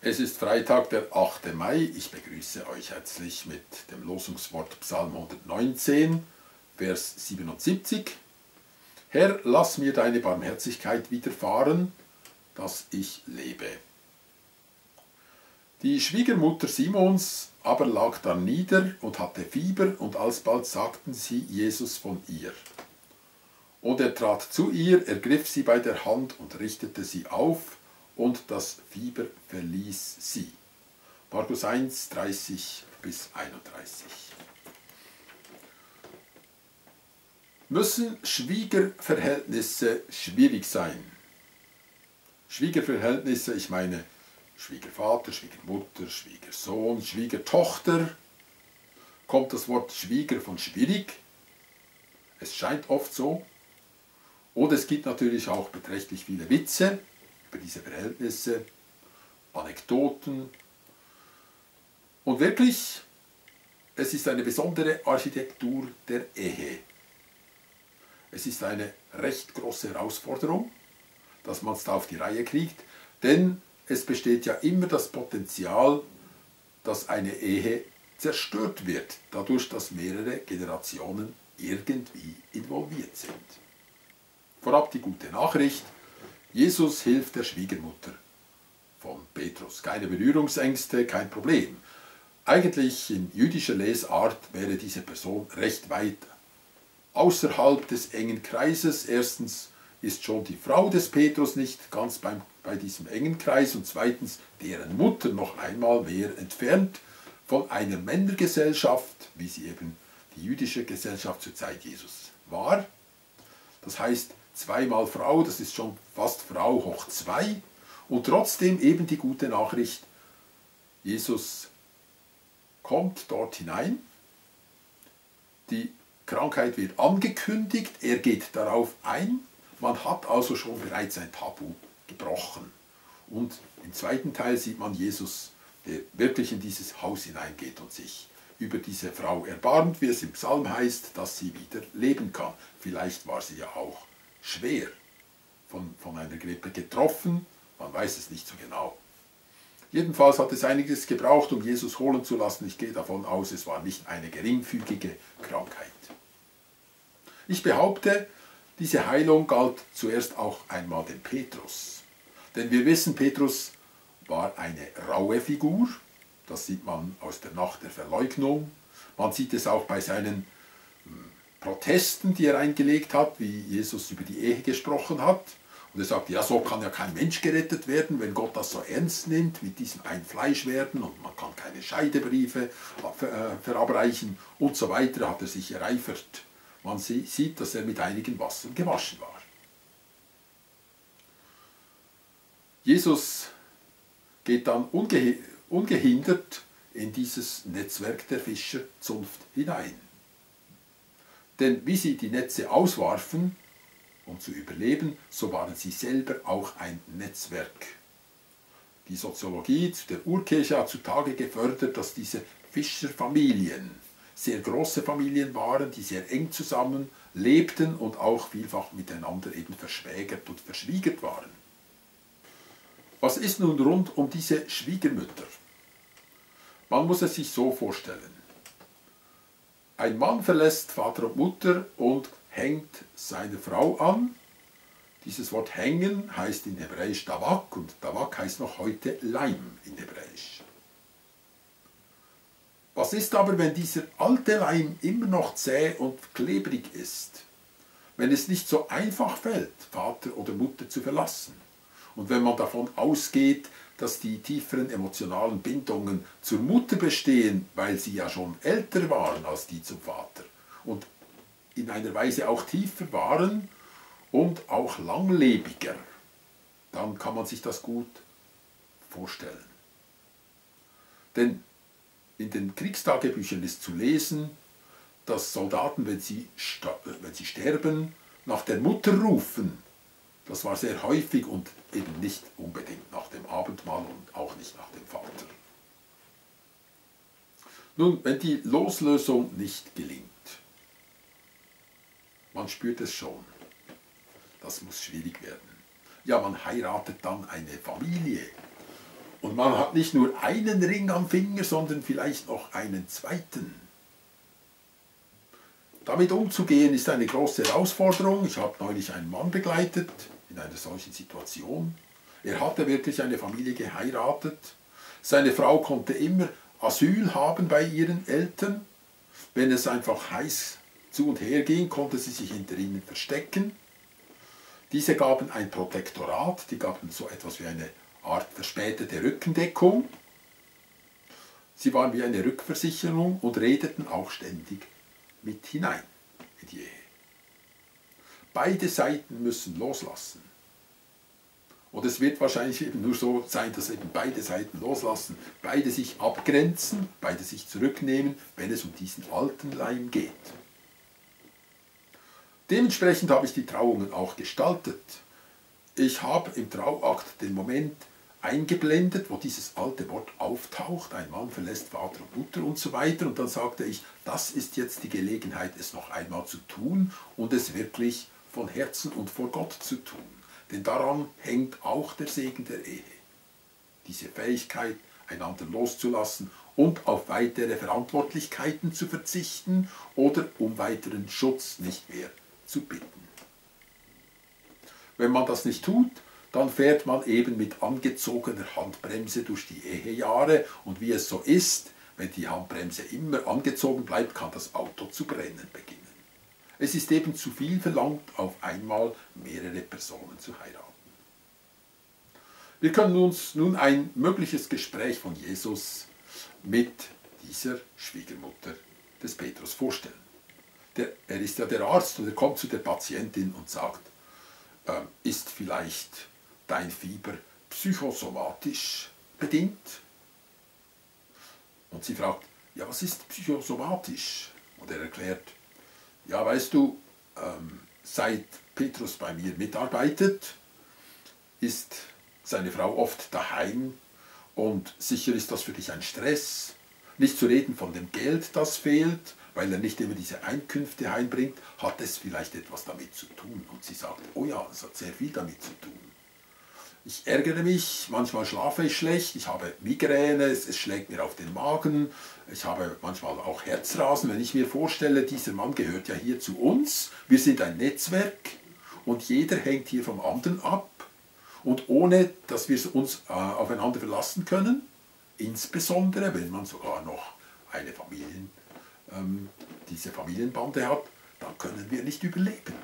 Es ist Freitag, der 8. Mai. Ich begrüße euch herzlich mit dem Losungswort Psalm 119, Vers 77. Herr, lass mir deine Barmherzigkeit widerfahren, dass ich lebe. Die Schwiegermutter Simons aber lag dann nieder und hatte Fieber, und alsbald sagten sie Jesus von ihr. Und er trat zu ihr, ergriff sie bei der Hand und richtete sie auf, und das Fieber verließ sie. Markus 1, 30 bis 31. Müssen Schwiegerverhältnisse schwierig sein? Schwiegerverhältnisse, ich meine Schwiegervater, Schwiegermutter, Schwiegersohn, Schwiegertochter. Kommt das Wort Schwieger von schwierig? Es scheint oft so. Und es gibt natürlich auch beträchtlich viele Witze über diese Verhältnisse, Anekdoten. Und wirklich, es ist eine besondere Architektur der Ehe. Es ist eine recht große Herausforderung, dass man es da auf die Reihe kriegt, denn es besteht ja immer das Potenzial, dass eine Ehe zerstört wird, dadurch, dass mehrere Generationen irgendwie involviert sind. Vorab die gute Nachricht: Jesus hilft der Schwiegermutter von Petrus. Keine Berührungsängste, kein Problem. Eigentlich in jüdischer Lesart wäre diese Person recht weit außerhalb des engen Kreises. Erstens ist schon die Frau des Petrus nicht ganz bei diesem engen Kreis, und zweitens deren Mutter noch einmal mehr entfernt von einer Männergesellschaft, wie sie eben die jüdische Gesellschaft zur Zeit Jesus war. Das heißt, zweimal Frau, das ist schon fast Frau hoch zwei, und trotzdem eben die gute Nachricht: Jesus kommt dort hinein, die Krankheit wird angekündigt, er geht darauf ein, man hat also schon bereits ein Tabu gebrochen. Und im zweiten Teil sieht man Jesus, der wirklich in dieses Haus hineingeht und sich über diese Frau erbarmt, wie es im Psalm heißt, dass sie wieder leben kann. Vielleicht war sie ja auch schwer von einer Grippe getroffen, man weiß es nicht so genau. Jedenfalls hat es einiges gebraucht, um Jesus holen zu lassen. Ich gehe davon aus, es war nicht eine geringfügige Krankheit. Ich behaupte, diese Heilung galt zuerst auch einmal dem Petrus. Denn wir wissen, Petrus war eine raue Figur. Das sieht man aus der Nacht der Verleugnung. Man sieht es auch bei seinen Protesten, die er eingelegt hat, wie Jesus über die Ehe gesprochen hat. Und er sagt, ja, so kann ja kein Mensch gerettet werden, wenn Gott das so ernst nimmt, mit diesem ein Fleisch werden, und man kann keine Scheidebriefe verabreichen und so weiter, hat er sich ereifert. Man sieht, dass er mit einigen Wassern gewaschen war. Jesus geht dann ungehindert in dieses Netzwerk der Fischerzunft hinein. Denn wie sie die Netze auswarfen, um zu überleben, so waren sie selber auch ein Netzwerk. Die Soziologie der Urkirche hat zutage gefördert, dass diese Fischerfamilien sehr große Familien waren, die sehr eng zusammen lebten und auch vielfach miteinander eben verschwägert und verschwiegert waren. Was ist nun rund um diese Schwiegermütter? Man muss es sich so vorstellen. Ein Mann verlässt Vater und Mutter und hängt seine Frau an. Dieses Wort hängen heißt in Hebräisch Davak, und Davak heißt noch heute Leim in Hebräisch. Was ist aber, wenn dieser alte Leim immer noch zäh und klebrig ist? Wenn es nicht so einfach fällt, Vater oder Mutter zu verlassen? Und wenn man davon ausgeht, dass die tieferen emotionalen Bindungen zur Mutter bestehen, weil sie ja schon älter waren als die zum Vater und in einer Weise auch tiefer waren und auch langlebiger, dann kann man sich das gut vorstellen. Denn in den Kriegstagebüchern ist zu lesen, dass Soldaten, wenn sie sterben, nach der Mutter rufen. Das war sehr häufig und eben nicht unbedingt nach dem Abendmahl und auch nicht nach dem Vater. Nun, wenn die Loslösung nicht gelingt, man spürt es schon, das muss schwierig werden. Ja, man heiratet dann eine Familie Und man hat nicht nur einen Ring am Finger, sondern vielleicht noch einen zweiten. Damit umzugehen ist eine große Herausforderung. Ich habe neulich einen Mann begleitet in einer solchen Situation. Er hatte wirklich eine Familie geheiratet. Seine Frau konnte immer Asyl haben bei ihren Eltern. Wenn es einfach heiß zu und her ging, konnte sie sich hinter ihnen verstecken. Diese gaben ein Protektorat, die gaben so etwas wie eine Art verspätete Rückendeckung. Sie waren wie eine Rückversicherung und redeten auch ständig mit hinein in die Ehe. Beide Seiten müssen loslassen. Und es wird wahrscheinlich eben nur so sein, dass eben beide Seiten loslassen, beide sich abgrenzen, beide sich zurücknehmen, wenn es um diesen alten Leim geht. Dementsprechend habe ich die Trauungen auch gestaltet. Ich habe im Trauakt den Moment eingeblendet, wo dieses alte Wort auftaucht, ein Mann verlässt Vater und Mutter und so weiter. Und dann sagte ich, das ist jetzt die Gelegenheit, es noch einmal zu tun und es wirklich von Herzen und vor Gott zu tun. Denn daran hängt auch der Segen der Ehe. Diese Fähigkeit, einander loszulassen und auf weitere Verantwortlichkeiten zu verzichten oder um weiteren Schutz nicht mehr zu bitten. Wenn man das nicht tut, dann fährt man eben mit angezogener Handbremse durch die Ehejahre und wie es so ist, wenn die Handbremse immer angezogen bleibt, kann das Auto zu brennen beginnen. Es ist eben zu viel verlangt, auf einmal mehrere Personen zu heiraten. Wir können uns nun ein mögliches Gespräch von Jesus mit dieser Schwiegermutter des Petrus vorstellen. Er ist ja der Arzt und er kommt zu der Patientin und sagt, ist vielleicht dein Fieber psychosomatisch bedingt? Und sie fragt, ja, was ist psychosomatisch? Und er erklärt, ja, weißt du, seit Petrus bei mir mitarbeitet, ist seine Frau oft daheim und sicher ist das für dich ein Stress. Nicht zu reden von dem Geld, das fehlt, weil er nicht immer diese Einkünfte heimbringt, hat es vielleicht etwas damit zu tun. Und sie sagt, oh ja, es hat sehr viel damit zu tun. Ich ärgere mich, manchmal schlafe ich schlecht, ich habe Migräne, es schlägt mir auf den Magen, ich habe manchmal auch Herzrasen, wenn ich mir vorstelle, dieser Mann gehört ja hier zu uns, wir sind ein Netzwerk und jeder hängt hier vom anderen ab und ohne, dass wir uns aufeinander verlassen können, insbesondere wenn man sogar noch eine diese Familienbande hat, dann können wir nicht überleben.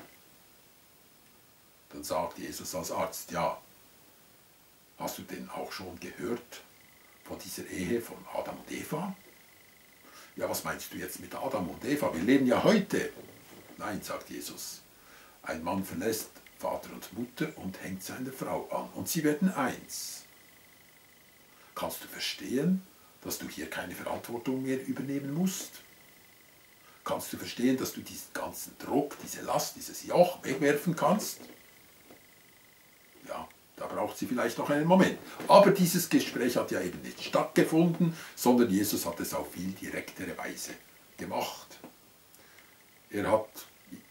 Dann sagt Jesus als Arzt, ja, hast du denn auch schon gehört von dieser Ehe von Adam und Eva? Ja, was meinst du jetzt mit Adam und Eva? Wir leben ja heute. Nein, sagt Jesus, ein Mann verlässt Vater und Mutter und hängt seine Frau an und sie werden eins. Kannst du verstehen, dass du hier keine Verantwortung mehr übernehmen musst? Kannst du verstehen, dass du diesen ganzen Druck, diese Last, dieses Joch wegwerfen kannst? Ja, da braucht sie vielleicht noch einen Moment. Aber dieses Gespräch hat ja eben nicht stattgefunden, sondern Jesus hat es auf viel direktere Weise gemacht. Er hat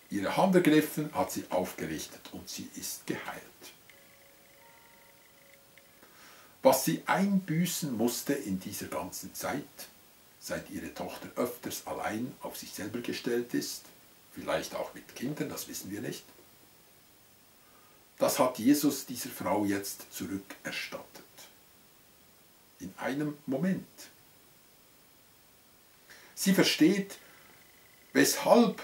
ihre Hand ergriffen, hat sie aufgerichtet und sie ist geheilt. Was sie einbüßen musste in dieser ganzen Zeit, seit ihre Tochter öfters allein auf sich selber gestellt ist, vielleicht auch mit Kindern, das wissen wir nicht, das hat Jesus dieser Frau jetzt zurückerstattet. In einem Moment. Sie versteht, weshalb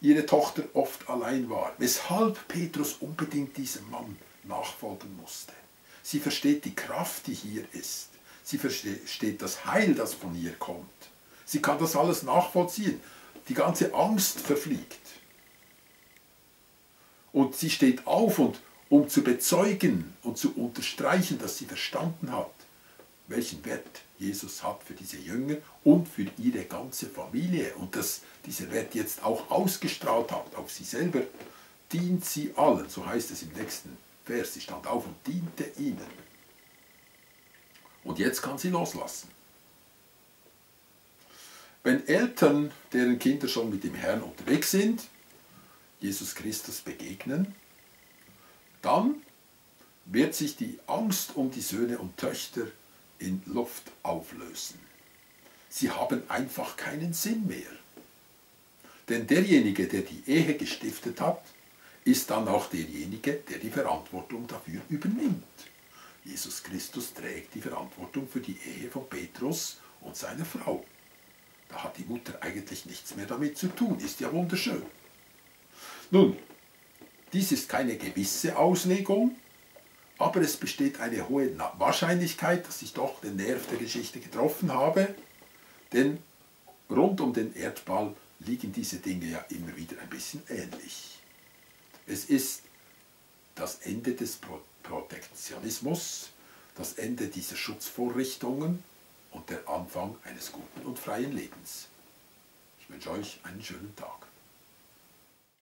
ihre Tochter oft allein war, weshalb Petrus unbedingt diesem Mann nachfolgen musste. Sie versteht die Kraft, die hier ist. Sie versteht das Heil, das von ihr kommt. Sie kann das alles nachvollziehen. Die ganze Angst verfliegt. Und sie steht auf, und um zu bezeugen und zu unterstreichen, dass sie verstanden hat, welchen Wert Jesus hat für diese Jünger und für ihre ganze Familie. Und dass dieser Wert jetzt auch ausgestrahlt hat auf sie selber, dient sie allen. So heißt es im nächsten Vers. Sie stand auf und diente ihnen. Und jetzt kann sie loslassen. Wenn Eltern, deren Kinder schon mit dem Herrn unterwegs sind, Jesus Christus begegnen, dann wird sich die Angst um die Söhne und Töchter in Luft auflösen. Sie haben einfach keinen Sinn mehr. Denn derjenige, der die Ehe gestiftet hat, ist dann auch derjenige, der die Verantwortung dafür übernimmt. Jesus Christus trägt die Verantwortung für die Ehe von Petrus und seiner Frau. Da hat die Mutter eigentlich nichts mehr damit zu tun, ist ja wunderschön. Nun, dies ist keine gewisse Auslegung, aber es besteht eine hohe Wahrscheinlichkeit, dass ich doch den Nerv der Geschichte getroffen habe, denn rund um den Erdball liegen diese Dinge ja immer wieder ein bisschen ähnlich. Es ist das Ende des Protektionismus, das Ende dieser Schutzvorrichtungen und der Anfang eines guten und freien Lebens. Ich wünsche euch einen schönen Tag.